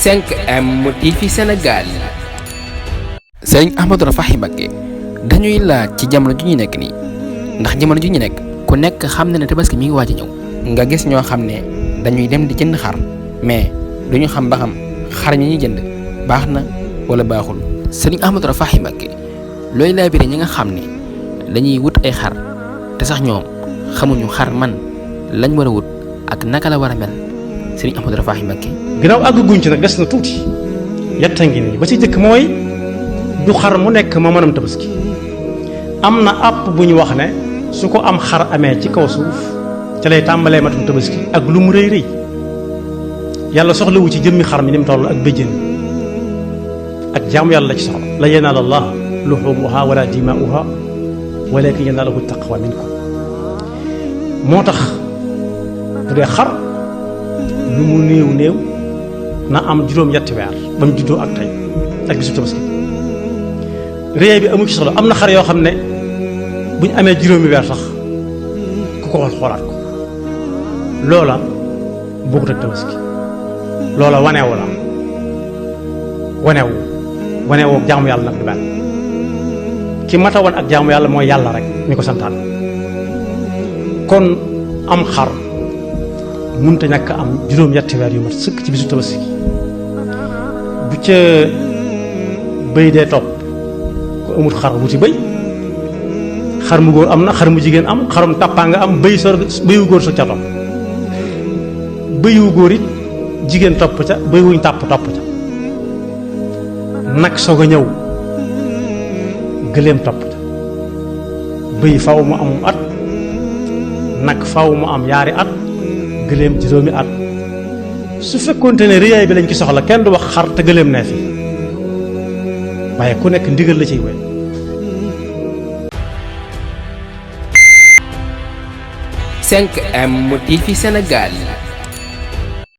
5M TV Sénégal. Sëriñ Ahmadou Rafahi Mbacké dañuy laaj ci jamono ju ñu nekk nii ndax jamono ju ñu nekk ku nekk xam na ne tabaski mi ngi waaj a ñëw nga gis ñoo xam ne dañuy dem di jënd xar mais duñu xam ba xam xar ñi ñuy jënd baax na wala baaxul. Sëriñ Ahmadou Rafahi Mbacké looy laabire ñi nga xam ne dañuy wut ay xar te sax ñoom xamuñu xar man lañ war a wut ak naka la war a mel Sëriñ Ahmadou Rafahi Mbacké. ginnaaw àgguñ ci nag des na tuuti yetta ngi nii ba ci jëkk mooy du xar mu nekk ma mënam tabaski am na àpp bu ñu wax ne su ko am xar amee ci kaw suuf ca lay tàmbalee matum tabaski ak lu mu rëy rëy yàlla soxlawu ci jëmmi xar mi ni mu toll ak béjjën ak jaamu yàlla la ci soxla la yanaala allah luhumuha wala dimaa'uha walakin yanaaluhu taqwa minkum moo tax bu dee xar lu mu néew néew na am juróom-ñetti weer ba mu juddoo ak tey ak bisu tabaski réew bi amu ci soxla am na xar yoo xam ne bu ñu amee juróomi weer sax ku ko xoolaat ko loola bokkut ak tabaski loola waneewu la waneewu jaamu yàlla nag du benn ki mata wan ak jaamu yàlla mooy yàlla rek mi ko santaan kon am xar munta ñàkk am juróom-ñetti weer yu mat sëkk ci bisu tabaski bu ca bëy dee topp ku amul xar wuti bëy xar mu góor am na xar mu jigéen am xarum tàppaa nga am bëyu góor soog ca topp bëyu góor it jigéen topp ca bëy wuñ tàpp topp ca nag soog a ñëw gëléem topp ca bëy faw mu am at nag faw mu am yaari at gëléem juróomi at su fekkoonte ne réyaay bi lañ ci soxla kenn du wax xar te gëléem nee fi waaye ku nekk ndigal la ciy wéy. 5M TV Sénégal.